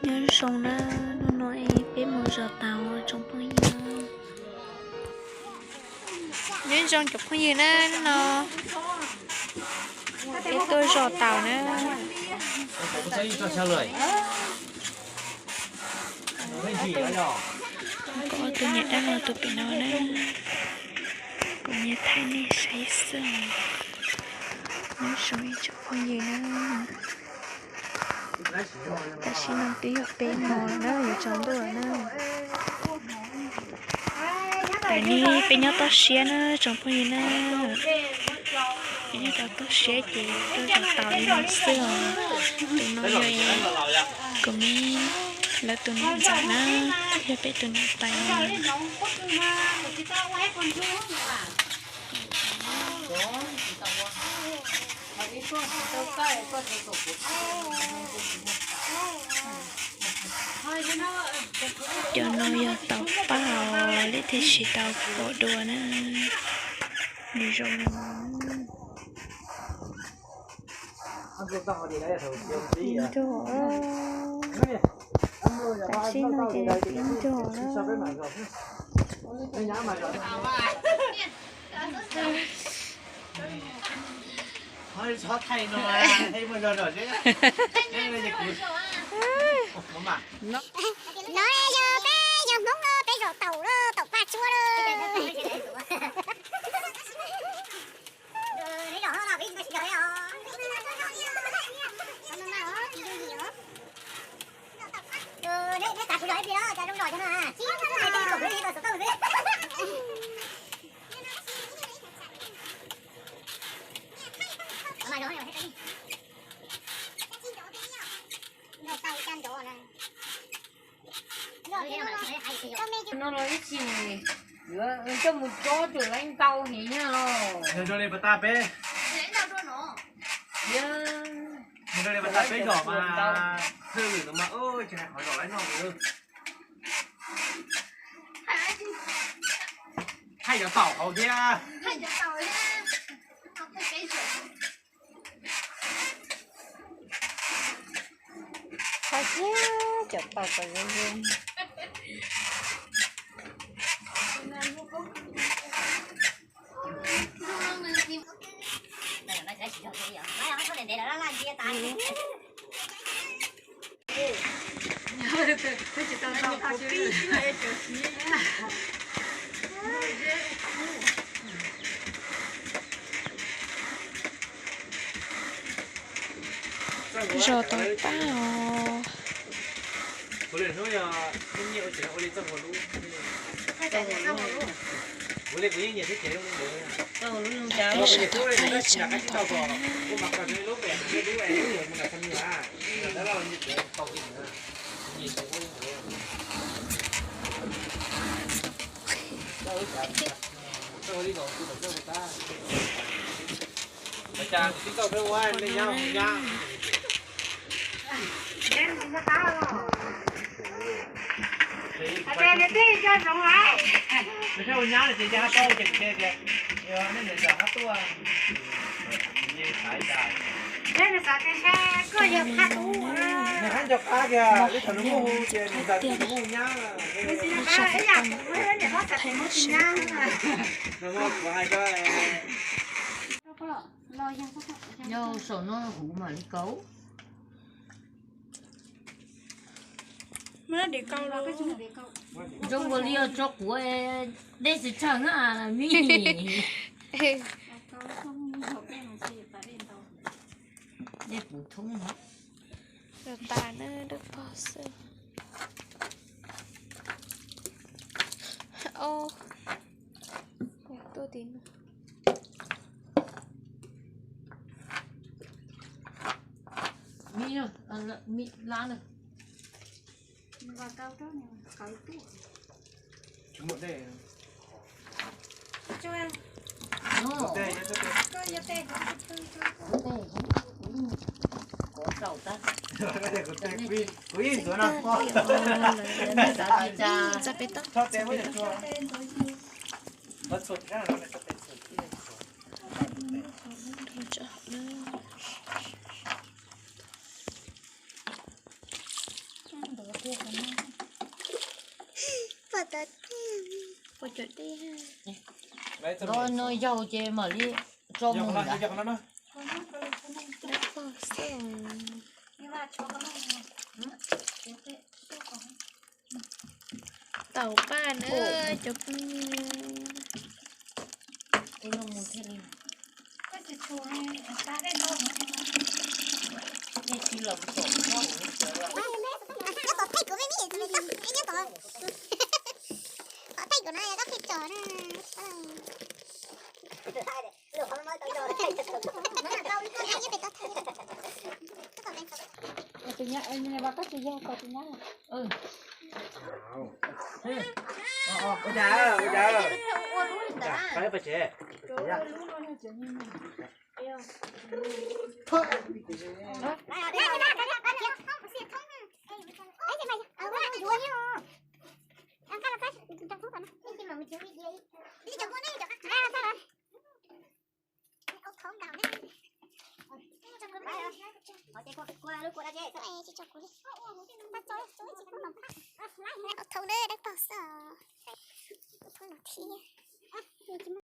Nyob zoo na, hnub no es peb mus zos taus tsoom phooj ywg. Nyob zoo cov phooj ywg na, hnub no peb tuaj zos taus na. Kuv tus niam dab laug tus pem no na, kuv niam thaij nej saib xwb. Nyob zoo ib tsoom phooj ywg na. Tam sim no twb yog peb hmo na, yuav tsaus ntuj na. Tam sim no peb nyob toj siab na tsoom phooj ywg na. Peb nyob rau toj siab ces tuaj zos taus li no xwb os. Tus no yog kuv me lawv tus niam ntxawm na, yog peb tus niam tais. Cov no yog taus paj os, lawv thiaj tsis tau pom dua na. Nws zoo li no. Pib nrog, tam sim no ces pib nrog na. No yog peb yog Hmoob no peb zos taus lawm, taus paj tsuab lawm. No los ib txhis yuav coj mus tsob tsuas laib ntau heev nyiaj los. Nws rau li pas tas peb, nws rau li pas tas peb zom mas, hwj lwm no mas tsis hais qhov zom laib no. Thaij cov taum hauv thiab. Qhov thiab cov taum kom zoo zoo. Zos tau paj os. Peb sawv daws pab ib tsam no tau paj na. Yog saum no huv mam li kauv. Zoo nkaus li yog tso quav dej tsis tsawg na, me. Dej puv thoob no. Los tas na, dawb paug xwb. Tuaj tim no. Txog peb toj. Cov dej ha. Noj yaug ces mam li tso mus ntag. Tau paj na cov phooj ywg. Tus nyab, koj tsis yog tus nyab. Ua cas, ua cas. Pab pais tsev. Ua thaum deb dab pog xwb os.